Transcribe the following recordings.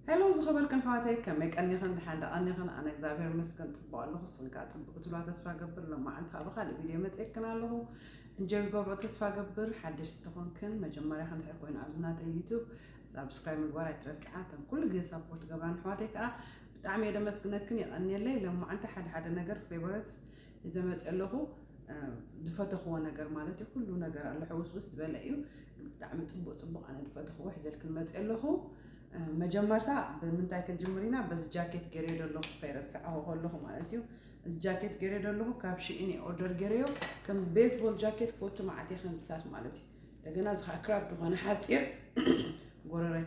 ሄሎ ዝኸበርክን ኣሕዋተይ፣ ከመይ ቀኒኽን? ደሓን ዶ ቀኒኽን? ኣነ እግዚኣብሔር ይመስገን ጽቡቕ ኣለኹ። ንስኽን ከኣ ጽቡቕ ክትብላ ተስፋ እገብር። ሎማዓንቲ ከኣ ብኻልእ ቪድዮ መጺኤክን ኣለኹ። እንጆይ ክገብሮ ተስፋ እገብር። ሓደሽቲ ተኾንክን መጀመርያ እንድሕር ኮይኑ ኣብዚ ናተይ ዩቱብ ሳብስክራይብ ምግባር ኣይትረስዓ። እተን ኩሉ ግዜ ሳፖርት ትገብራን ኣሕዋተይ ከኣ ብጣዕሚ እየ ደመስግነክን፣ የቐንየለይ። ሎማዓንቲ ሓደ ሓደ ነገር ፌቨረትስ ሒዘ መጺአ ኣለኹ። እ፣ ዝፈተኽዎ ነገር ማለት እዩ። ኩሉ ነገር ኣሎ ሕውስውስ ዝበለ እዩ። ብጣዕሚ ጽቡቕ ጽቡቕ ኣነ ዝፈተኽዎ ሒዘልክን መጺአ ኣለኹ። እ፣ መጀመርታ ብምንታይ ክንጅምር ኢና? በዚ ጃኬት ገይረዮ ዘለኹ ከይረስዐዎ ከለኹ ማለት እዩ። እዚ ጃኬት ገይረዮ ዘለኹ ካብ ሽኢን እየ ኦርደር ገይረዮ። ከም ቤዝቦል ጃኬት ፎቲ መዓት እየ ከምዚታት ማለት እዩ። እንደገና እዚ ከዓ ክራብ ዝኾነ ሓፂር ጎረረይ፣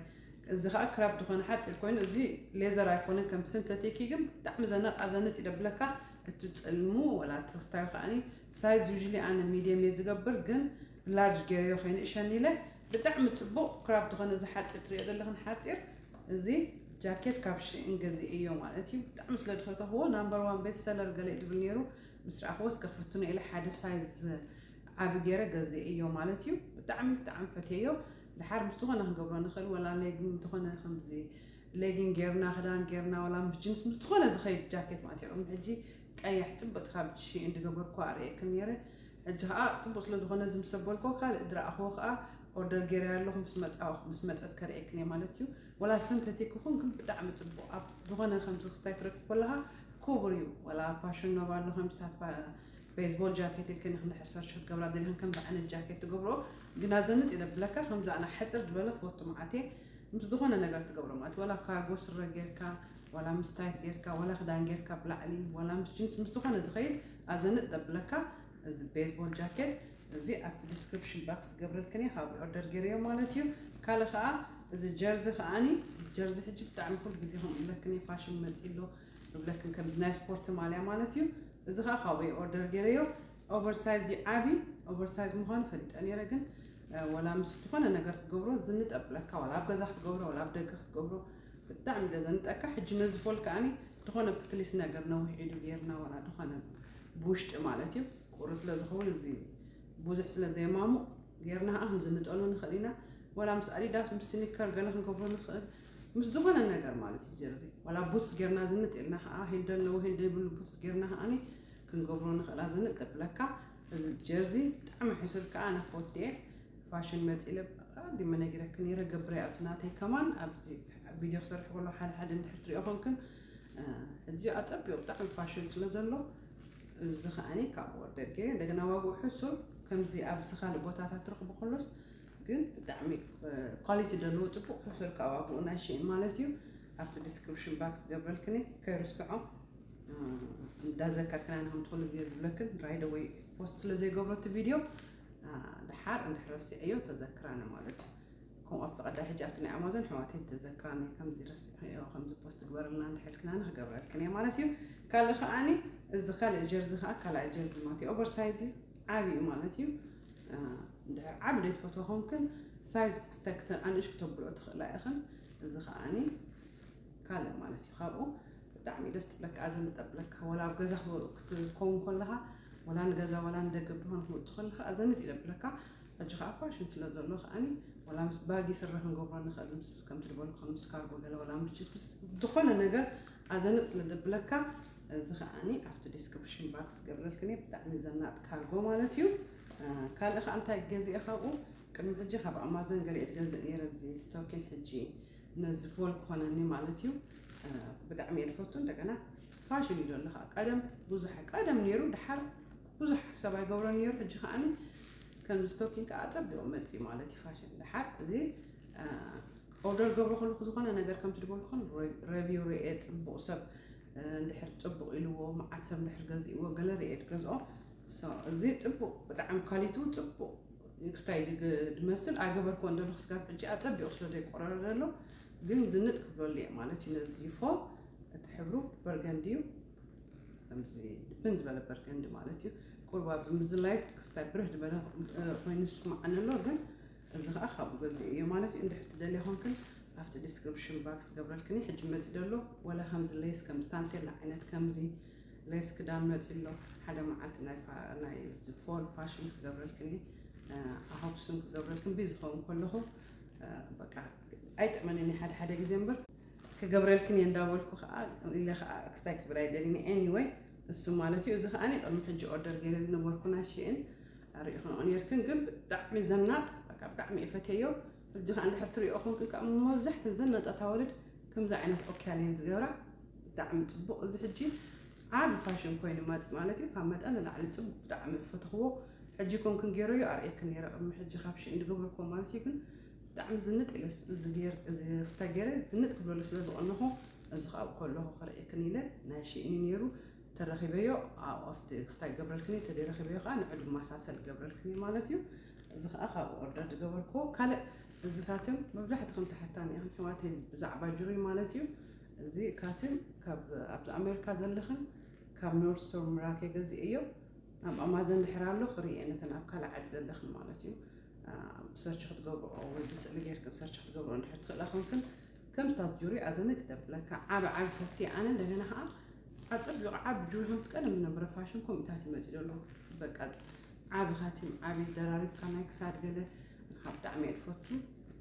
እዚ ከዓ ክራብ ዝኾነ ሓፂር ኮይኑ፣ እዚ ሌዘር ኣይኮነን፣ ከም ሲንተቲክ እዩ፣ ግን ብጣዕሚ ዘነጣ ዘንጥ ይደብለካ። እቲ ፅልሙ ወላ ተስታዩ ከዓኒ ሳይዝ ዩዥሊ ኣነ ሚድየም እየ ዝገብር፣ ግን ላርጅ ገይረዮ ከይንእሸኒ ኢለ። ብጣዕሚ ፅቡቕ ክራብ ዝኾነ እዚ ሓፂር ትሪኦ ዘለኽን ሓፂር፣ እዚ ጃኬት ካብ ሽእን ገዚኤዮ ማለት እዩ። ብጣዕሚ ስለ ዝፈተኽዎ ናምበር ዋን ቤስት ሰለር ገለ እዩ ዝብል ነይሩ። ምስ ረኣኽዎ እስከ ክፍትኖ ኢለ ሓደ ሳይዝ ዓቢ ገይረ ገዚኤዮ ማለት እዩ። ብጣዕሚ ብጣዕሚ ፈትየዮ። ድሓር ምስ ዝኾነ ክንገብሮ ንኽእል፣ ወላ ሌጊን ዝኾነ ከምዚ ሌጊን ጌርና፣ ክዳን ጌርና፣ ወላ ምስ ጅንስ ምስ ዝኾነ ዝኸይድ ጃኬት ማለት እዩ። ሕጂ ቀያሕ ጽብቕቲ ካብ ሽኢን ዝገበርኩዋ ኣርእየክን ነይረ። ሕጂ ከኣ ጽቡቕ ስለ ዝኾነ እዚ ምስ ኣበልኩ ካልእ ዝረኣኽዎ ከኣ ኦርደር ገይረ ኣለኹ፣ ምስ መጻ-፣ ምስ መጸት ከርእየክን እየ ማለት እዩ። ወላ ሰንተቲክ ይኹን ግን ብጣዕሚ ጽቡቕ፣ ኣብ ዝኾነ ከምዚ ክስታይ ትረክብ ከለኻ ክቡር እዩ። ወላ ፋሽን ኖቫ ኣሎ ከምዚታት ፋ-፣ ቤዝቦል ጃኬት ኢልክን ኢኽን ድሕር ሰርች ክትገብራ ደሊኽን ከምዚ ዓይነት ጃኬት ትገብሮ፣ ግን ኣዘንጥ ይደብለካ። ከምዚ ኣነ ሕጽር ዝበለ ክፈቱ መዓት እየ። ምስ ዝኾነ ነገር ትገብሮ ማለት፣ ወላ ካርጎ ስረ ጌርካ፣ ወላ ምስ ታይት ጌርካ፣ ወላ ክዳን ጌርካ ብላዕሊ፣ ወላ ምስ ጅንስ፣ ምስ ዝኾነ ዝኸይድ ኣዘንጥ ደብለካ። እዚ ቤዝቦል ጃኬት እዚ ኣብቲ ዲስክሪፕሽን ባክስ ገብረልክን እየ፣ ካብኡ ኦርደር ገይረዮ ማለት እዩ። ካልእ ከኣ እዚ ጀርዚ ከኣኒ፣ ጀርዚ ሕጂ ብጣዕሚ ኩሉ ግዜ ከምኡ ይብለክን እየ፣ ፋሽን መጺእ ኣሎ ይብለክን፣ ከምዚ ናይ ስፖርት ማልያ ማለት እዩ። እዚ ከኣ ካብኡ ኦርደር ገይረዮ። ኦቨርሳይዝ እዩ ዓቢ፣ ኦቨርሳይዝ ምዃኑ ፈሊጠ ነይረ፣ ግን እ፣ ወላ ምስ ዝኾነ ነገር ክትገብሮ ዝንጥ ኣብለካ፣ ወላ ኣብ ገዛ ክትገብሮ፣ ወላ ኣብ ደገ ክትገብሮ ብጣዕሚ ደዘንጠካ። ሕጂ ነዚ ፎል ከኣኒ ዝኾነ ፕሊስ ነገር ነዊሕ ኢዱ ጌርና፣ ወላ ዝኾነ ብውሽጢ ማለት እዩ፣ ቁሪ ስለ ዝኸውን እዚ ብዙሕ ስለ ዘየማሙቕ ጌርና ከኣ ክንዝንጠሉ ንኽእል ኢና። ወላ ምስ ኣዲዳስ፣ ምስ ስኒከር ገለ ክንገብሮ ንኽእል፣ ምስ ዝኾነ ነገር ማለት እዩ። ጀርዚ ወላ ቡትስ ጌርና ዝንጥ ኢልና ከኣ፣ ሂል ደለዎ ሂል ዘይብሉ ቡትስ ጌርና ከኣኒ ክንገብሮ ንኽእል። ኣዘንጥ ደብለካ። እዚ ጀርዚ ብጣዕሚ ሕሱር ከኣ ኣነ ፈትየ። ፋሽን መጺእ ኢለ ኣቐዲመ ነጊረክን ነይረ፣ ገብረ ኣብዚ ናተይ ከማን ኣብዚ ቪድዮ ክሰርሕ ከሎ ሓደ ሓደ እንድሕር ትሪኦ ኮንክን፣ እ፣ ሕጂ ኣጸቢቑ ብጣዕሚ ፋሽን ስለ ዘሎ፣ እዚ ከኣኒ ካብ ኦርደር ገይረ። እንደገና ዋግኡ ሕሱር፣ ከምዚ ኣብዚ ካልእ ቦታታት ትረኽቦ ከሎስ ግን ብጣዕሚ፣ እ፣ ኳሊቲ ዘለዎ ጽቡቕ ሕሱር ካብ ዋግኡ ናይ ሽኢን ማለት እዩ። ኣብቲ ዲስክሪፕሽን ባክስ ገብረልክኒ ከይርስዖ። እ፣ እንዳዘከርክና ንክም ትኽሉ ግዜ ዝብለክን ራይደ ወይ ፖስት ስለ ዘይገብሮ እቲ ቪድዮ፣ እ፣ ድሓር እንድሕር ረሲዐዮ ተዘክራኒ ማለት እዩ። ከምኡ ኣብ ፈቐዳ ሕጂ ኣብቲ ናይ ኣማዞን ኣሕዋተይ ተዘክራኒ፣ ከምዚ ረሲዐዮ፣ ከምዚ ፖስት ግበረልና እንድሕር ኢልክናኒ ክገብረልክን እየ ማለት እዩ። ካልእ ከኣኒ እዚ ካልእ ጀርዚ ከኣ ካልኣይ ጀርዚ ማለት እዩ። ኦቨርሳይዝ እዩ፣ ዓቢ እዩ ማለት እዩ። እ፣ እንድሕር ዓቢ ዘይትፈትዋ ኮንክን ሳይዝ ክስተክተን ኣንእሽ ክተብልኦ ትኽእላ ኢኽን። እዚ ከኣኒ ካልእ ማለት እዩ። ካብኡ ብጣዕሚ ደስ ትብለካ፣ ኣዘንጥ ኣብለካ። ወላ ኣብ ገዛ ክትከውን ከለኻ፣ ወላ ንገዛ ወላ ንደገ ብትኾን ክትወጽእ ከለኻ ኣዘንጥ ይደብለካ። ሕጂ ከኣ ፋሽን ስለ ዘሎ ከኣኒ፣ ወላ ምስ ባጊ ስረ ክንገብሮ ንኽእል፣ ምስ ከምቲ ዝበልኩ ምስ ካርጎ ገለ፣ ወላ ምስ ጅንስ፣ ምስ ዝኾነ ነገር ኣዘንጥ ስለ ደብለካ፣ እዚ ከኣኒ ኣብቲ ዲስክሪፕሽን ባክስ ገብረልክን እየ። ብጣዕሚ ዘናጥ ካርጎ ማለት እዩ። እ፣ ካልእ ከኣ እንታይ ገዚኤ ካብኡ? ቅድሚ ሕጂ ካብ ኣማዘን ገሊኤ ትገዝእ ነይረ፣ እዚ ስቶኪን ሕጂ ነዚ ፎል ክኾነኒ ማለት እዩ። እ፣ ብጣዕሚ እየ ዝፈቱ። እንደገና ፋሽን እዩ ዘሎ ከዓ። ቀደም ብዙሕ፣ ቀደም ነይሩ፣ ድሓር ብዙሕ ሰብ ኣይገብሮን ነይሩ። ሕጂ ከዓኒ ከም ስቶኪን ከዓ ኣጸቢቑ መፅዩ ማለት እዩ ፋሽን። ድሓር እዚ፣ እ፣ ኦርደር ገብሮ ከለኹ ዝኾነ ነገር ከምቲ ዝበልኩኹም ረ-፣ ረቪው ርኤ፣ ጽቡቕ ሰብ፣ እ፣ እንድሕር ጽቡቕ ኢልዎ፣ መዓት ሰብ እንድሕር ገዚእዎ፣ ገለ ርኤ ዝገዝኦ። ሶ፣ እዚ ጽቡቕ፣ ብጣዕሚ ኳሊቲኡ ጽቡቕ። ክስታይ ድግ-፣ ድመስል ኣገበርክዎ እንደለኹ ስጋብ ሕጂ ኣጸቢቑ ስለ ዘይቆረረ ዘሎ፣ ግን ዝንጥ ክብለሉ እየ ማለት እዩ። ነዚ ፎም እቲ ሕብሩ በርገንዲ እዩ። ከምዚ ድብን ዝበለ በርገንዲ ማለት እዩ። ቁሩብ ኣብዚ ምዝላይት ክስታይ ብርህ ዝበለ፣ እ፣ ኮይኑ ይስምዓኒ ኣሎ፣ ግን እዚ ኸኣ ካብኡ ገዚኤ እየ ማለት እዩ። እንድሕር ትደልያ ኾንክን ኣብቲ ዲስክሪፕሽን ባክስ ገብረልክኒ። ሕጂ መጺእ ዘሎ ወላ ከምዚ ሌስ፣ ከምዚ ታንቴላ ዓይነት ከምዚ ሌስ ክዳን መጺእ ኣሎ። ሓደ መዓልቲ ናይ ፋ-፣ ናይ ፎል ፋሽን ክገብረልክኒ፣ እ፣ ኣሆፕሱን ክገብረልክን ቢዚ ክኸውን ከለኹ፣ እ፣ በቃ ኣይጥዕመንን ሓደ ሓደ ግዜ እምበር፣ ክገብረልክን እየ እንዳበልኩ ከዓ ኢለ ከዓ ክስታይ ክብል ኣይደልን። Anyway፣ እሱ ማለት እዩ። እዚ ከዓ ቅድሚ ሕጂ ኦርደር ገይረ ዝነበርኩ ናይ ሽእን ርኢኹንኦ ነርክን፣ ግን ብጣዕሚ ዘናጥ፣ በቃ ብጣዕሚ እፈተዮ። ሕጂ ከዓ እንድሕር ትሪኦ ኮንክን ከዓ መብዛሕተን ዘናጣት ኣዋልድ ከምዚ ዓይነት ኦክያል እየን ዝገብራ። ብጣዕሚ ፅቡቕ። እዚ ሕጂ ዓቢ ፋሽን ኮይኑ መፂ ማለት እዩ። ካብ መጠን ንላዕሊ ፅቡቕ፣ ብጣዕሚ ዝፈተኽዎ። ሕጂ ኮንክን ገይረዮ ኣርእየክን ነይረ፣ ቅድሚ ሕጂ ካብ ሽእን ዝገበርኩዎ ማለት እዩ። ግን ብጣዕሚ ዝንጥ ኢለ ስ-፣ እዚ ገይር-፣ እዚ ክስታይ ገይረ ዝንጥ ክብለሉ ስለ ዝቐነኹ፣ እዚ ካብኡ ከለኹ ከርእየክን ኢለ ናይ ሽእን እዩ ነይሩ። ተረኺበዮ፣ ኣብኡ ኣብቲ ክስታይ ገብረልክን እዩ፣ ተደረኺበዮ ከዓ ንዕዱ ማሳሰል ገብረልክን እዩ ማለት እዩ። እዚ ከዓ ካብኡ ኦርደር ዝገበርኩዎ። ካልእ እዚ ካትም መብዛሕትኽን ተሓታኒ ኢኽን ኣሕዋተይ ብዛዕባ ጁሪ ማለት እዩ። እዚ ካትም ካብ ኣብዚ ኣሜሪካ ዘለኽን ካብ ኖርዝ ስቶር ምራክ ገዚኤዮ። ኣብ ኣማዘን ድሕር ኣሎ ክርእየ፣ ነተን ኣብ ካልእ ዓዲ ዘለኽን ማለት እዩ። አ፣ ብሰርች ክትገብርኦ ወይ ብስእሊ ጌርክን ሰርች ክትገብርኦ እንድሕር ትኽእላ ኮንክን፣ ከምታት ጁሪ ኣዘኒ ትደብለካ። ዓቢ ዓቢ ፈትየ ኣነ። እንደገና ከዓ ኣጸቢቑ ዓቢ ጁሪ ከም ትቀደም ዝነበረ ፋሽን ከምኡታት ይመጽእ ዘሎ። በቃ ዓቢ ካቲም፣ ዓቢ ደራሪብካ ናይ ክሳድ ገለ፣ ንኻ ብጣዕሚ እየ ዝፈቱ።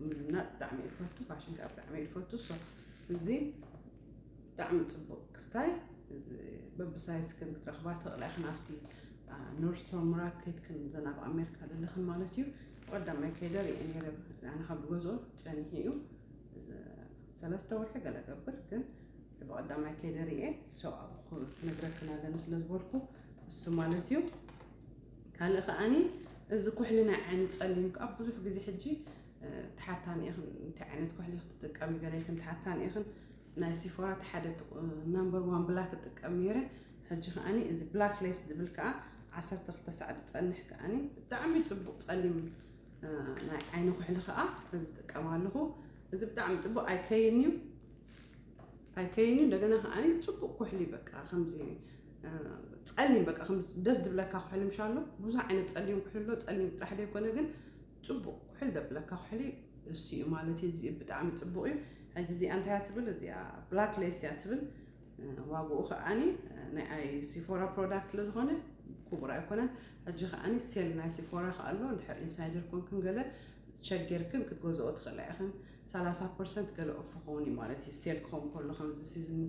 ምዝናጥ ብጣዕሚ እየ ዝፈቱ። ፋሽን ከዓ ብጣዕሚ እየ ዝፈቱ። So፣ እዚ ብጣዕሚ ጽቡቕ ክስታይ። እዚ በብሳይዝክን ክትረኽባ ትኽእላ ኢኽን ኣብቲ፣ አ፣ ኖርዝ ስቶር ምራክ ከይድክን ዘን ኣብ ኣሜሪካ ዘለኽን ማለት እዩ። ቀዳማይ ከይደ ርእየ ነይረ፣ ኣነ ካብ ዝገዝኦ ጸኒሑ እዩ። እዚ ሰለስተ ወርሒ ገለ ገብር፣ ግን ብቐዳማይ ከይደ ርእየ ሰው ኣብኡ ክነግረክን ኣለኒ ስለ ዝበልኩ እሱ ማለት እዩ። ካልእ ከኣኒ እዚ ኩሕሊ ናይ ዓይኒ ጸሊም ከኣ ብዙሕ ግዜ ሕጂ፣ እ፣ ተሓታኒ ኢኽን፣ እንታይ ዓይነት ኩሕሊ ክትጥቀሚ ገለ ኢልክን ተሓታኒ ኢኽን። ናይ ሲፎራ እቲ ሓደ ጥ-፣ ናምበር ዋን ብላክ እጥቀም ነይረ። ሕጂ ከኣኒ እዚ ብላክ ሌስ ዝብል ከኣ ዓሰርተ ክልተ ሰዓት ዝጸንሕ ከኣኒ ብጣዕሚ ጽቡቕ ጸሊም፣ እ፣ ናይ ዓይኒ ኩሕሊ ከኣ እዚ እጥቀም ኣለኹ። እዚ ብጣዕሚ ጽቡቕ ኣይከይን እዩ። ኣይከይን እዩ። እንደገና ከኣኒ ጽቡቕ ኩሕሊ በቃ ከምዚ፣ እ፣ ጸሊም በቃ ከምዚ ደስ ዝብለካ ኩሕሊ ምሽ ኣሎ። ብዙሕ ዓይነት ጸሊም ኩሕሊ ኣሎ። ጸሊም ጥራሕ ዘይኮነ ግን ጽቡቕ ኩሕሊ ዘብለካ ኩሕሊ እሱ እዩ ማለት እዩ። እዚ ብጣዕሚ ጽቡቕ እዩ። ሕጂ እዚኣ እንታይ እያ ትብል? እዚኣ ብላክ ሌስ እያ ትብል። እ፣ ዋግኡ ከኣኒ፣ እ፣ ናይ ኣይ ሲፎራ ፕሮዳክት ስለ ዝኾነ ክቡር ኣይኮነን። ሕጂ ከኣኒ ሴል ናይ ሲፎራ ከኣ ኣሎ። እንድሕር ኢንሳይደር ኮንክን ገለ ቸክ ጌርክን ክትገዝኦ ትኽእላ ኢኽን። ሰላሳ ፐርሰንት ገለ ኦፍ ክኸውን እዩ ማለት እዩ። ሴል ክኸውን ከሎ፣ ከምዚ ሲዝን፣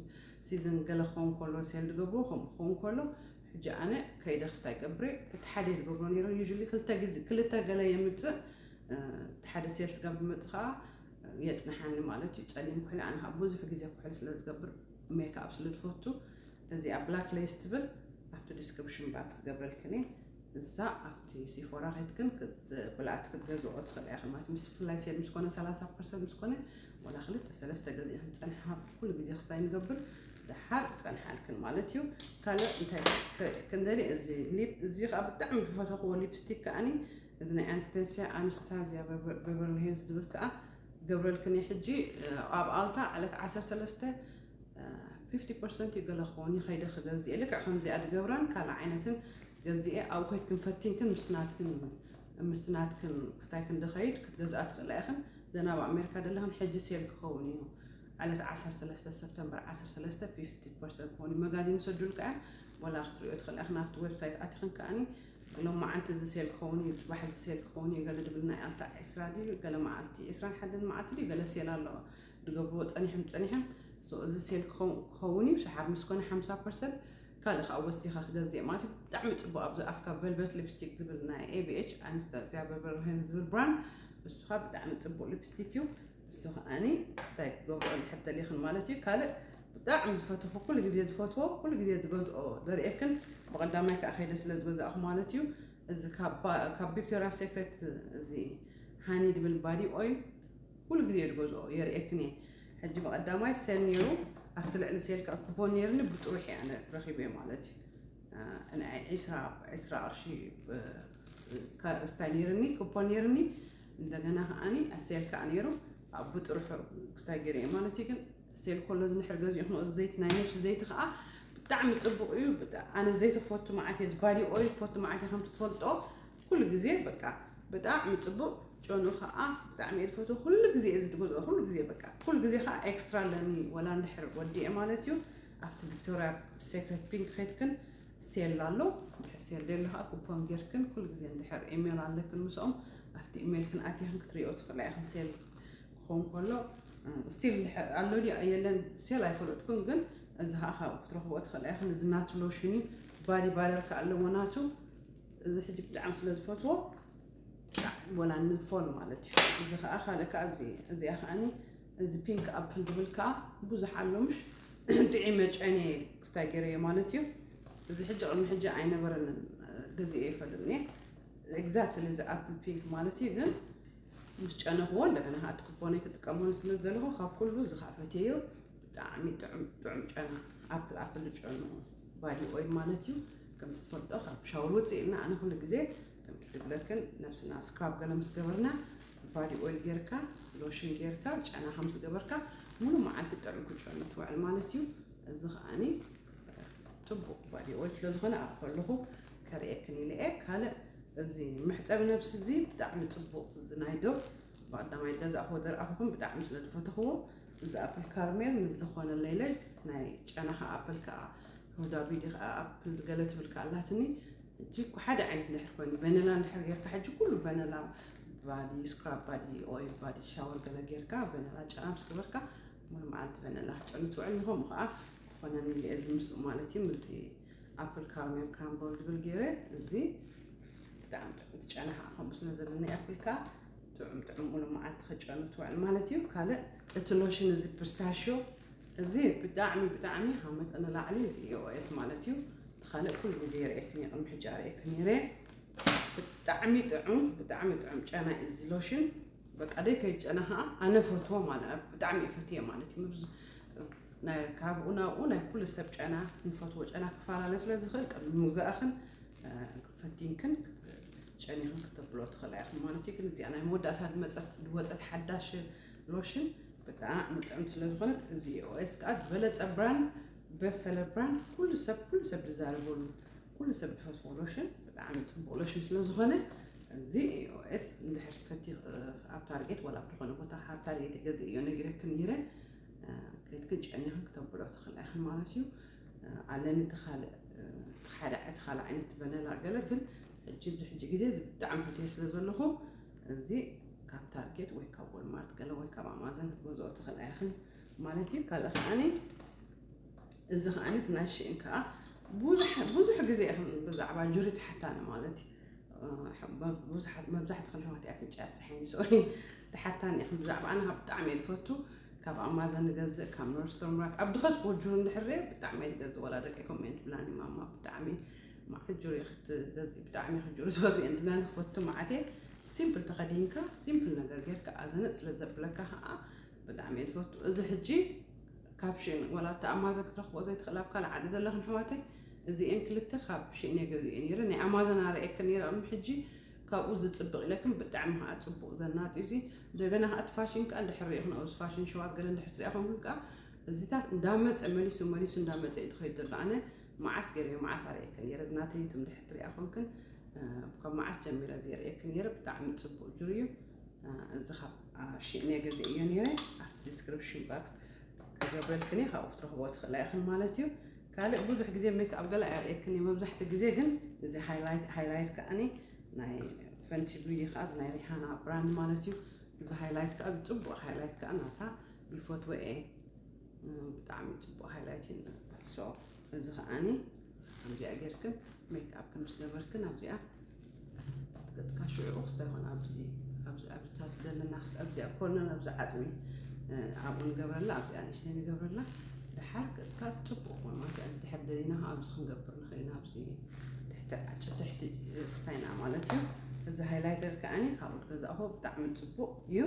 ሲዝን ገለ ክኸውን ከሎ፣ ሴል ዝገብርዎ ከምኡ ክኸውን ከሎ፣ ሕጂ ኣነ ከይደ ክስታይ ገብሬ፣ እቲ ሓደ እየ ዝገብሮ ነይረ። ዩዥሊ ክልተ ግዜ፣ ክልተ ገለ የምጽእ፣ እ፣ እቲ ሓደ ሴል ስጋብ ዝመጽእ ከኣ የጽንሓኒ ማለት እዩ። ጸሊም ኩሕሊ፣ ኣነ ከኣ ብዙሕ ግዜ ኩሕሊ ስለ ዝገብር፣ ሜክኣፕ ስለ ዝፈቱ፣ እዚኣ ብላክ ሌስ ትብል ኣብቲ ዲስክሪፕሽን ባክስ ገብረልክን እየ። ንሳ ኣብቲ ሲፎራ ከይድክን ክት-፣ ብልኣት ክትገዝኦ ትኽእላ ኢኽን ማለት እዩ። ምስ ፍላይ ሴል ምስ ኮነ፣ ሰላሳ ፐርሰንት ምስ ኮነ፣ ዋላ ክልተ ሰለስተ ገዚእኽን ጸንሓ፣ ኩሉ ግዜ ክስታይ ንገብር፣ ደሓር ጸንሓልክን ማለት እዩ። ካልእ እንታይ ከ-፣ ክንደሊ፣ እዚ ሊፕ፣ እዚ ከኣ ብጣዕሚ ዝፈተኽዎ ሊፕስቲክ ከኣኒ፣ እዚ ናይ ኣንስተንስያ፣ ኣንስታዝያ በቨ-፣ በቨርሊ ሂልስ ዝብል ከኣ ገብረልክን እየ። ሕጂ፣ እ፣ ኣብ ኣልታ ዕለት ዓሰርተ ሰለስተ፣ እ፣ ፊፍቲ ፐርሰንት እዩ ገለ ክኸውን እዩ፣ ከይደ ክገዝእ። ልክዕ ከምዚኣ ዝገብራን ካልእ ዓይነትን ገዚኤ፣ ኣብኡ ከይድክን ፈቲንክን ምስ ናትክን፣ ምስቲ ናትክን ክስታይ ክንዲ ኸይድ ክትገዝኣ ትኽእላ ኢኽን። ዘን ኣብ ኣሜሪካ ዘለኽን ሕጂ ሴል ክኸውን እዩ። ዕለት ዓሰርተ ሰለስተ ሰፕተምበር ዓሰርተ ሰለስተ ፊፍቲ ፐርሰንት ክኸውን እዩ። መጋዚን ይሰዱልካ እዮም፣ ወላ ክትሪኦ ትኽእላ ኢኽን። ኣብቲ ዌብሳይት ኣቲኽን ከኣኒ ሎማዓንቲ እዚ ሴል ክኸውን እዩ፣ ጽባሕ እዚ ሴል ክኸውን እዩ፣ ገለ ድብል ናይ ኣልታ ዒስራ ድዩ፣ ገለ መዓልቲ ዒስራን ሓደን መዓልቲ ድዩ፣ ገለ ሴል ኣለዎ። ድገብርዎ ጸኒሖም ጸኒሖም። ሶ፣ እዚ ሴል ክኸው-፣ ክኸውን እዩ። ሸሓር ምስ ኮነ ሓምሳ ፐርሰንት ካልእ ከኣ ወሲኻ ክገዝእ ማለት እዩ። ብጣዕሚ ጽቡቕ፣ ኣብዚ ኣፍካ ቨልቨት ሊፕስቲክ ዝብል ናይ ኤ ቢ ኤች፣ ኣነስታሲያ በቨርሊ ሂልስ ዝብል ብራንድ፣ እሱ ከኣ ብጣዕሚ ጽቡቕ ሊፕስቲክ እዩ። እሱ ከኣኒ ስታይ ክገብሮ እንድሕር ደሊኽን ማለት እዩ። ካልእ ብጣዕሚ ዝፈተኹ፣ ኩሉ ግዜ ዝፈትዎ፣ ኩሉ ግዜ ዝገዝኦ ዘርእየክን፣ ብቐዳማይ ከኣ ከይደ ስለ ዝገዛእኹ ማለት እዩ። እዚ ካብ ባ-፣ ካብ ቪክቶሪያ ሴክሬት፣ እዚ ሃኒ ዝብል ባዲ ኦይል ኩሉ ግዜ ዝገዝኦ የርእየክን እየ። ሕጂ ብቐዳማይ ሴል ነይሩ፣ ኣብቲ ልዕሊ ሴል ከኣ ኩፖን ነይርኒ፣ ብጥሩሕ እየ ኣነ ረኺበዮ ማለት እዩ። እ፣ ንኣይ ዒስራ፣ ዒስራ ቅርሺ፣ እ፣ ካ-፣ ስታይ ነይርኒ፣ ኩፖን ነይርኒ። እንደገና ከኣኒ ሴል ከኣ ነይሩ፣ ኣብ ብጥሩሑ ስታይ ገይረ እየ ማለት እዩ። ግን ሴል ከሎ ዝንሕር ገዚኡ ክንኦ፣ እዚ ዘይቲ፣ ናይ ነብሲ ዘይቲ ከኣ ብጣዕሚ ጽቡቕ እዩ። ብጣ-፣ ኣነ ዘይቲ ክፈቱ መዓት እየ፣ እዚ ባዲ ኦይል ክፈቱ መዓት እየ፣ ከምቲ ትፈልጦ። ኩሉ ግዜ በቃ ብጣዕሚ ጽቡቕ፣ ጨንኡ ከኣ ብጣዕሚ እየ ዝፈትዎ። ኩሉ ግዜ እየ ዝገዝኦ፣ ኩሉ ግዜ በቃ፣ ኩሉ ግዜ ከኣ ኤክስትራ ኣለኒ፣ ወላ እንድሕር ወዲኤ ማለት እዩ። ኣብቲ ቪክቶሪያ ሴክሬት ፒንክ ከይድክን ሴል ኣሎ፣ እንድሕር ሴል ደሎ ከኣ ኩፖን ጌርክን፣ ኩሉ ግዜ እንድሕር ኢሜል ኣለክን ምስኦም፣ ኣብቲ ኢሜልክን ኣቲኽን ክትሪኦ ትኽእላ ኢኽን፣ ሴል ክኸውን ከሎ። ስቲል ኣሎ ድዩ የለን ስቲል ኣይፈለጥኩን፣ ግን እዚ ከዓ ካብኡ ክትረኽቦ ትኽእላ ኢኽን። እዚ ናቱ ሎሽን እዩ፣ ባዲ ባደር ከዓ ኣለዎ ናቱ። እዚ ሕጂ ብጣዕሚ ስለ ዝፈትዎ ወላ ንፎል ማለት እዩ። እዚ ከዓ ካልእ ከዓ እዚ እዚኣ ከዓኒ እዚ ፒንክ ኣፕል ዝብል ከዓ ብዙሕ ኣሎ ምሽ ጥዒመ ጨንየ ክስታይ ገይረዮ ማለት እዩ። እዚ ሕጂ ቅድሚ ሕጂ ኣይነበረንን፣ ገዚኤ ይፈልጥኒ ኤግዛክትሊ እዚ ኣፕል ፒንክ ማለት እዩ። ግን ምስ ጨነኽዎ እንደገና ከዓ እቲ ኩፖነይ ክጥቀመሉ ስለ ዝደለኹ ካብ ኩሉ እዚ ከዓ ፈትየዮ። ብጣዕሚ ጥዑም ጥዑም ጨና ኣፕል ኣፕል ዝጨኑ ባዲ ኦይል ማለት እዩ። ከም ትፈልጦ ካብ ሻወር ውፅእ ኢልና ኣነ ኩሉ ግዜ ከም ትድብለክን ነብስና ስክራብ ገለ ምስ ገበርና ባዲ ኦይል ጌርካ ሎሽን ጌርካ ጨና ከም ዝገበርካ ሙሉ መዓልቲ ጥዑም ክጨኑ ትውዕል ማለት እዩ። እዚ ከዓኒ ፅቡቅ ባዲ ኦይል ስለ ዝኾነ ኣብ ከለኹ ከርእየክን ኢለ እየ። ካልእ እዚ መሕፀቢ ነብሲ እዚ ብጣዕሚ ፅቡቅ እዚ ናይ ዶብ ብቀዳማይ ገዛእኹ ዝረኣኹኹም ብጣዕሚ ስለ ዝፈተኽዎ እዚ ኣፕል ካርሜል ምስ ዝኾነ ለይለ ናይ ጨናኻ ኣፕል ከዓ ሁዳቢዲ ከዓ ኣፕል ገለ ትብል ከዓ ኣላትኒ። ሕጂ እኮ ሓደ ዓይነት እንድሕር ኮይኑ ቨነላ እንድሕር ጌርካ ሕጂ ኩሉ ቨነላ ባዲ ስክራብ ባዲ ኦይል ባዲ ሻወር ገለ ጌርካ ቨነላ ጨና ምስ ገበርካ ሙሉ መዓልቲ ቨነላ ክጨኑ ትውዕል ንኸምኡ ከዓ ክኾነኒ ኢለ እዚ ምስኡ ማለት እዩ ምስዚ ኣፕል ካርሜል ክራምብል ዝብል ገይረ እዚ ብጣዕሚ ጥዑም ትጨና ከዓ ከምኡ ስለ ዘለኒ ኣፕል ከዓ ጥዑም ጥዑም ሙሉ መዓልቲ ክጨኑ ትውዕል ማለት እዩ። ካልእ እቲ ሎሽን እዚ ፒስታሽዮ እዚ ብጣዕሚ ብጣዕሚ ካብ መጠን ንላዕሊ እዚ ኢኦኤስ ማለት እዩ። እቲ ካልእ ኩሉ ግዜ የርእየክን እየ ቅድሚ ሕጂ ኣርእየክን ነይረ። ብጣዕሚ ጥዑም ብጣዕሚ ጥዑም ጨና እዩ እዚ ሎሽን። በቃ ደይ ከይጨና ከዓ ኣነ ፈትዎ ማለት ብጣዕሚ እየ ፈትየ ማለት እዩ። ካብኡ ናብኡ ናይ ኩሉ ሰብ ጨና ንፈትዎ ጨና ክፈላለ ስለ ዝኽእል ቅድሚ ምግዛእኽን ፈቲንክን ጨኒኽን ክተብሎ ትኽእላ ኢኽን ማለት እዩ። ግን እዚኣ ናይ መወዳእታ ዝመፀት ዝወፀት ሓዳሽ ሎሽን ብጣዕሚ ጥዕምቲ ስለ ዝኾነት እዚ ኦኤስ ከዓ ዝበለፀ ብራንድ በሰለ ብራንድ ኩሉ ሰብ ኩሉ ሰብ ዝዛረበሉ ኩሉ ሰብ ዝፈትዎ ሎሽን ብጣዕሚ ፅቡቅ ሎሽን ስለ ዝኾነ እዚ ኦኤስ እንድሕር ፈቲ ኣብ ታርጌት ወላ ኣብ ዝኾነ ቦታ ካብ ታርጌት ገዝእ እዮ ነጊረክን ነይረ። ከይድክን ጨኒኽን ክተብሎ ትኽእላ ኢኽን ማለት እዩ። ኣለኒ እቲ ካልእ ሓደ እቲ ካልእ ዓይነት ቨነላ ገለ ግን ሕጂ እዚ ሕጂ ግዜ እዚ ብጣዕሚ ፈትየ ስለ ዘለኹ እዚ ካብ ታርጌት ወይ ካብ ወልማርት ገለ ወይ ካብ ኣማዘን ክትገዝኦ ትኽእላ ኢኽን ማለት እዩ። ካልእ ከዓኒ እዚ ከዓኒ እቲ ናይ ሽእን ከዓ ብዙሕ ብዙሕ ግዜ ኢኽን ብዛዕባ ጁሪ ትሓታኒ ማለት እዩ። ብዙሓት መብዛሕትኽን ኣሕዋት ኣፍንጫ ያስሐኒ ሶሪ ትሓታኒ ኢኽን ብዛዕባ ኣነ ካብ ብጣዕሚ እየ ዝፈቱ ካብ ኣማዘን ንገዝእ ካብ ኖርስቶርም ራክ ኣብ ድኸት ክወጅሩ እንድሕር ርየ ብጣዕሚ እየ ዝገዝእ ወላ ደቂ ኮሜንት ብላኒ ማማ ብጣዕሚ ማዕት ጁሪ ክትገዝእ ብጣዕሚ ክጅሩ ዝፈቱ እየን ብላኒ ክፈቱ ማዓት እየ። ሲምፕል ተኸዲንካ ሲምፕል ነገር ጌርካ ኣዘነጥ ስለ ዘብለካ ከዓ ብጣዕሚ እየ ዝፈቱ። እዚ ሕጂ ካብ ሽን ዋላ እቲ ኣማዘን ክትረኽቦ ዘይትኽእል ኣብ ካልእ ዓዲ ዘለኽን ኣሕዋተይ እዚኤን ክልተ ካብ ሽን እየ ገዚኤ ነይረ ናይ ኣማዘን ኣርእየክን ነይረ ቅድሚ ሕጂ ካብኡ ዝፅብቕ ኢለክን ብጣዕሚ ከዓ ፅቡቕ ዘናጥ እዩ እዚ እንደገና ከዓ እቲ ፋሽን ከዓ እንድሕር ሪኢኽን ኣብዚ ፋሽን ሸዋት ገለ እንድሕር ትሪኣ ኮንክን ከዓ እዚታት እንዳመፀ መሊሱ መሊሱ እንዳመፀ እዩ ዝኸይድ ዘሎ ኣነ መዓስ ገይረዮ መዓስ ኣርእየክን ነይረ እዚ ናተይ ዩቱብ እንድሕር ትሪኣ ኮንክን ካብ መዓስ ጀሚረ እዚ የርእየክን ነይረ ብጣዕሚ ፅቡቕ ጅሩ እዩ እዚ ካብ ሽእን እየ ገዚኤዮ ነይረ ኣብቲ ዲስክሪፕሽን ባክስ ክገብረልክን እየ ካብኡ ክትረኽቦ ትኽእላ ኢኽን ማለት እዩ። ካልእ ብዙሕ ግዜ ሜክኣፕ ገለ ኣየርእየክን እየ መብዛሕትኡ ግዜ ግን እዚ ሃይላይት ሃይላይት ከዓኒ ናይ ፈንቲ ቢዩቲ ከዓ እዚ ናይ ሪሃና ብራንድ ማለት እዩ። እዚ ሃይላይት ከዓ ዝፅቡቅ ሃይላይት ከዓ ናታ ይፈትዎ እየ ብጣዕሚ ፅቡቅ ሃይላይት እዩ። ሶ እዚ ከዓኒ ከምዚኣ ጌርክን ሜክኣፕ ምስ ገበርክን ኣብዚኣ ገፅካ ሽዑ ክስታይ ይኮን ኣብዚ ኣብዚታት ዘለና ኣብዚኣ ኮርነር ኣብዚ ዓፅሚ ኣብኡ ንገብረላ ኣብዚኣ ንእሽተይ ንገብረላ ድሓር ገፅካ ፅቡቅ ኮን ማለት ድሕር ደሊና ኣብዚ ክንገብር ንኽእል ኢና ኣብዚ ትሕቲ ዓጭ ትሕቲ ክስታይና ማለት እዩ። እዚ ሃይላይተር ከዓኒ ካብኡ ገዛእኹ ብጣዕሚ ፅቡቅ እዩ።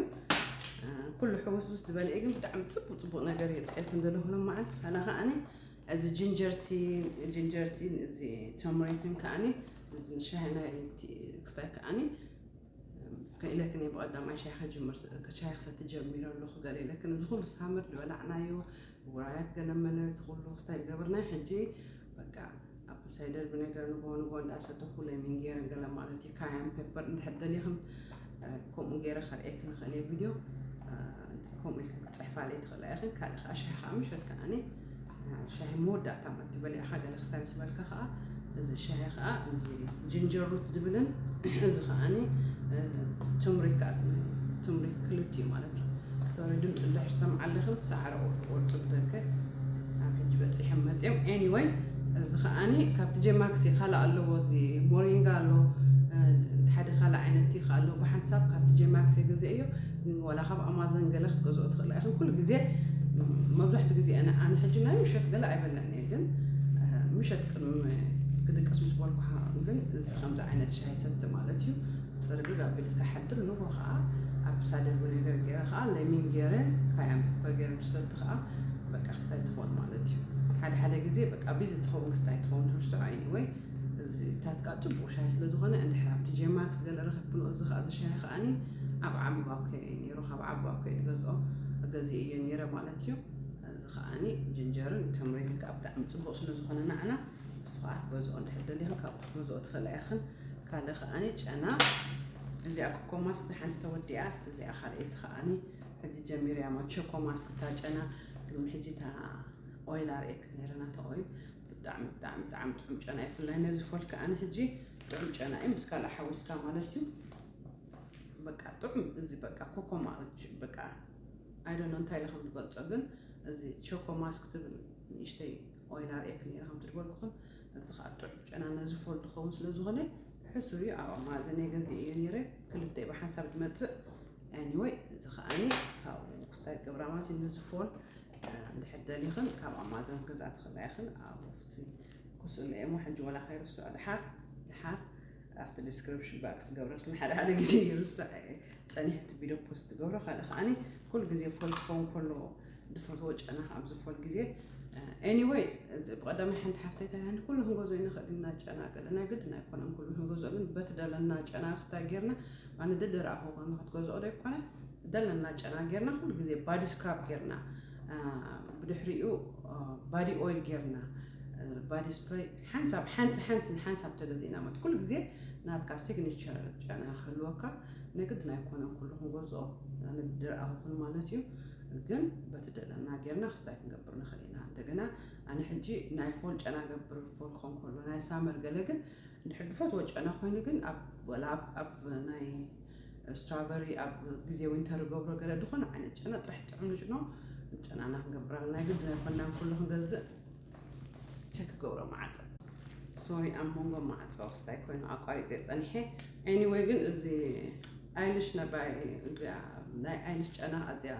ኩሉ ሕውስውስ ዝበለ ግን ብጣዕሚ ፅቡቅ ፅቡቅ ነገር የምፅኤልኩም ዘለኹ መዓልቲ ካና ከዓኒ እዚ ጅንጀርቲ ጅንጀርቲ እዚ ተምሪክን ከዓኒ እዚ ሻሂ ናይ ክስታይ ከዓኒ ከኢለክን እየ ብቐዳማይ ሻሂ ከጅምር ሻሂ ክሰቲ ጀሚረ ኣለኹ ገለ ኢለክን እዚ ኩሉ ሳምር ዝበላዕናዮ ውራያት ገለመለ እዚ ኩሉ ክስታይ ዝገበርናዮ ሕጂ በቃ ኣፕል ሳይደር ብነገር ንጎ ንጎ እንዳሰተኹ ለሚን ገይረ ገለ ማለት እዩ ካያን ፔፐር እንድሕር ደሊኽን ከምኡ ገይረ ከርእየክን ንኽእል እየ ቪድዮ ከምኡ ኢልክን ክትፅሕፋለይ ትኽእላ ኢኽን ካልእ ከዓ ሻሂ ከዓ ምሸት ከዓኒ ሻሂ መወዳእታ ማለት በሊዕኻ ገለ ክስታይ ምስ በልካ ከዓ እዚ ሻሂ ከዓ እዚ ጅንጀር ሩት ዝብልን እዚ ከዓኒ ትምሪክ ትምሪክ ክልቲኡ ማለት እዩ። ሶሪ፣ ድምፂ እንድሕር ሰምዓ ኣለኽን ሳዕሪ ቁርቁር ፅብደከ ኣብ ሕጂ በፂሖም መፅኦም። Anyway፣ እዚ ከዓኒ ካብ ቲ ጄ ማክስ ካልእ ኣለዎ፣ እዚ ሞሪንጋ ኣሎ፣ እ፣ ሓደ ካልእ ዓይነት ቲ ኣሎ። ብሓንሳብ ካብ ቲ ጄ ማክስ ገዚአ እዮ። ዋላ ካብ ኣማዞን ገለ ክትገዝኦ ትኽእላ ኢኽን። ኩሉ ግዜ፣ መብዛሕትኡ ግዜ ኣነ፣ ኣነ ሕጂ ናይ ምሸት ገለ ኣይበልዕን እየ፣ ግን፣ እ፣ ምሸት ቅድሚ ክድቅስ ምስ በልኩ፣ ግን እዚ ከምዚ ዓይነት ሻሂ ሰቲ ማለት እዩ። ጽርግርግ ኣቢሉ ተሓድር፣ ንጎ ኸዓ ኣብ ሳደርቡ ነገር ገይረ ኸዓ ለሚን ገይረ፣ ካያን ፔፐር ገይረ ምስ ሰቲ ኸዓ በቃ ክስታይ ትኾን ማለት እዩ። ሓደ ሓደ ግዜ በቃ ቢዚ ትኸውን ክስታይ ትኸውን ትርስዖ። Anyway፣ እዚ ታትካ ጽቡቕ ሻሂ ስለ ዝኾነ፣ እንድሕር ኣብ ቲ ጄ ማክስ ገለ ረኺብክንኦ፣ እዚ ኸዓ እዚ ሻሂ ኸዓኒ ኣብ ዓባኮ እዩ ነይሩ፣ ካብ ዓባኮ እዩ ዝገዝኦ፣ ገዚአ እየ ነይረ ማለት እዩ። እዚ ኸዓኒ ጅንጀርን ተምሪንን ከዓ ብጣዕሚ ጽቡቕ ስለ ዝኾነ ንዓና፣ ንሱ ኸዓ ክትገዝኦ እንድሕር ደሊኽን ካብኡ ክትገዝኦ ትኽእላ ኢኽን። ካልእ ከዓኒ ጨና፣ እዚኣ ኮኮ ማስክ ሓንቲ ተወዲኣ፣ እዚኣ ካልኣይቲ ከዓኒ ሕጂ ጀሚረያ፣ ማ ቸኮ ማስክ፣ እታ ጨና ቅድሚ ሕጂ እታ ኦይል ኣርእየክ ነይረ፣ ናታ ኦይል ብጣዕሚ፣ ብጣዕሚ፣ ብጣዕሚ ጥዑም ጨና እዩ። ብፍላይ ነዚ ፎል ከዓኒ ሕጂ ጥዑም ጨና እዩ፣ ምስ ካልእ ሓዊስካ ማለት እዩ። በቃ ጥዑም፣ እዚ በቃ ኮኮ ማ-፣ በቃ I don't know እንታይ ኢለ ከም ዝገልጾ፣ ግን እዚ ቸኮ ማስክ ትብል ንእሽተይ ኦይል ኣርእየክ ነይረ፣ ከምቲ ዝበልኩኹም። እዚ ኸዓ ጥዑም ጨና ነዚ ፎል ዝኸውን ስለ ዝኾነ፣ ሕሱር እዩ። ኣብ ኣማዘን እየ ገዚአ እየ ነይረ፣ ክልተ እዩ ብሓንሳብ ዝመጽእ። Anyway፣ እዚ ኸዓኒ ካብኡ ክስታይ ገብራ ማለት እዩ። ነዚ ፎል፣ እ፣ እንድሕር ደሊኽን ካብ ኣማዘን ገዛ ትኽእላ ኢኽን። ኣብ ውፍቲ ክስእሉ እየ እሞ፣ ሕጂ ወላ ከይርስዖ፣ ድሓር፣ ድሓር ኣብቲ ዲስክሪፕሽን ባክስ ገብረልክን፣ ሓደ ሓደ ግዜ ይርስዕ እየ ጸኒሐ እቲ ቪድዮ ፖስት ገብሮ። ካልእ ከዓኒ ኩሉ ግዜ ፎል ክኸውን ከሎ ዝፈትዎ ጨና ኣብዚ ፎል ግዜ። Anyway፣ ብቐዳማይ ሓንቲ ሓፍተይ ታይላንድ ኩሉ ክንገዝኦ ንኽእል ኢና ጨና ገለ፣ ናይ ግድን ኣይኮነን ኩሉ ክንገዝኦ፣ ግን በቲ ደለና ጨና ክስታይ ጌርና፣ ኣነ ደደረኣኹ ክትገዝኦ ዶ ኣይኮነ፣ ደለና ጨና ጌርና፣ ኩሉ ግዜ ባዲ ስክራብ ጌርና፣ አ፣ ብድሕሪኡ፣ አ፣ ባዲ ኦይል ጌርና፣ አ፣ ባዲ ስፕሬይ ሓንሳብ፣ ሓንቲ፣ ሓንቲ፣ ሓንሳብ ተገዚእና ማለት ኩሉ ግዜ ናትካ ሲግኒቸር ጨና ክህልወካ፣ ናይ ግድን ኣይኮነን ኩሉ ክንገዝኦ፣ ኣነ ደደረኣኹ ማለት እዩ። ግን በቲ ደለና ጌርና ክስታይ ክንገብር ንኽእል ኢና። እንደገና ኣነ ሕጂ ናይ ፎል ጨና ገብር፣ ፎል ክኸውን ከሎ ናይ ሳመር ገለ፣ ግን እንድሕር ዝፈትዎ ጨና ኮይኑ፣ ግን ኣብ፣ ወላ ኣብ፣ ኣብ ናይ ስትራበሪ፣ ኣብ ግዜ ዊንተር ገብሮ ገለ ዝኾነ ዓይነት ጨና ጥራሕ ጥዑም ንጭኖ ጨናና ክንገብር ኣለና። ናይ ግድን ኣይኮንናን ኩሉ ክንገዝእ። ቸክ ገብሮ ማዕጸ። ሶሪ፣ ኣብ መንጎ ማዕጸ ክስታይ ኮይኑ ኣቋሪጸ ጸኒሐ። Anyway፣ ግን እዚ ኣይሊሽ ነባይ፣ እዚኣ ናይ ኣይሊሽ ጨና፣ እዚኣ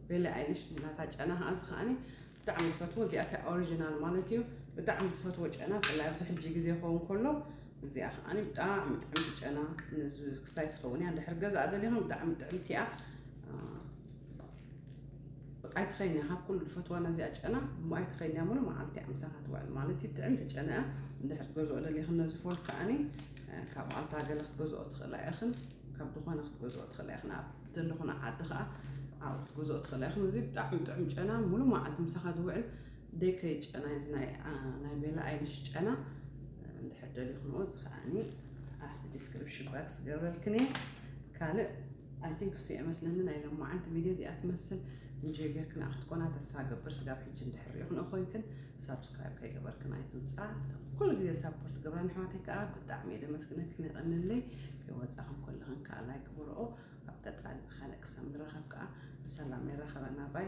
ቤሊ ኣይሊሽ ናታ ጨና፣ እዚ ከዓኒ ብጣዕሚ ዝፈትዎ። እዚኣ እታ ኦሪጂናል ማለት እዩ። ብጣዕሚ ዝፈትዎ ጨና፣ ብፍላይ ኣብዚ ሕጂ ግዜ ክኸውን ከሎ፣ እዚኣ ከዓኒ ብጣዕሚ ጥዕምቲ ጨና፣ ነዚ ክስታይ ትኸውን እያ። እንድሕር ገዛ ደሊኹም፣ ብጣዕሚ ጥዕምቲ እያ። አ፣ በቃ ኣይትኸይንያ፣ ካብ ኩሉ ዝፈትዋ ነዚኣ ጨና እሞ ኣይትኸይንያ፣ ሙሉ መዓልቲ ኣምሳኻ ትውዕል ማለት እዩ። ጥዕምቲ ጨና እያ። እንድሕር ክትገዝኦ ደሊኽን ነዚ ፎል ከዓኒ፣ እ፣ ካብ ኣልታ ገለ ክትገዝኦ ትኽእላ ኢኽን፣ ካብ ዝኾነ ክትገዝኦ ትኽእላ ኢኽን። ኣብ ዘለኹን ዓዲ ከኣ ኣብኡ ክትገዝኦ ትኽእላ ኢኽን። እዚ ብጣዕሚ ጥዑም ጨና፣ ሙሉ መዓልቲ ምሳኻ ዝውዕል ደከይ ጨና፣ እዚ ናይ፣ አ፣ ናይ ቤላ ኣይሊሽ ጨና፣ እ፣ እንድሕር ደሊኽንዎ፣ እዚ ከዓኒ ኣብቲ ዲስክሪፕሽን ባክስ ገብረልክን እየ። ካልእ፣ I think እሱ እየ መስለኒ ናይ ሎማዓንቲ ቪድዮ እዚኣ ትመስል። እንጆይ ጌርክን ክትኮና ተስፋ ገብር። ስጋብ ሕጂ እንድሕር ሪኢኽንኦ ኮይንክን፣ ሳብስክራይብ ከይገበርክን ኣይትውጻ። ኩሉ ግዜ ሳፖርት ገብራን ኣሕዋተይ ከኣ ብጣዕሚ እየ ደመስግነክን፣ የቐንለይ። ከይወጻኽን ከለኽን ከኣ ላይክ ግበርኦ። ኣብ ቀጻሊ ብኻልእ ክሳብ ንራኸብ ከኣ ብሰላም የራኸበና። ባይ።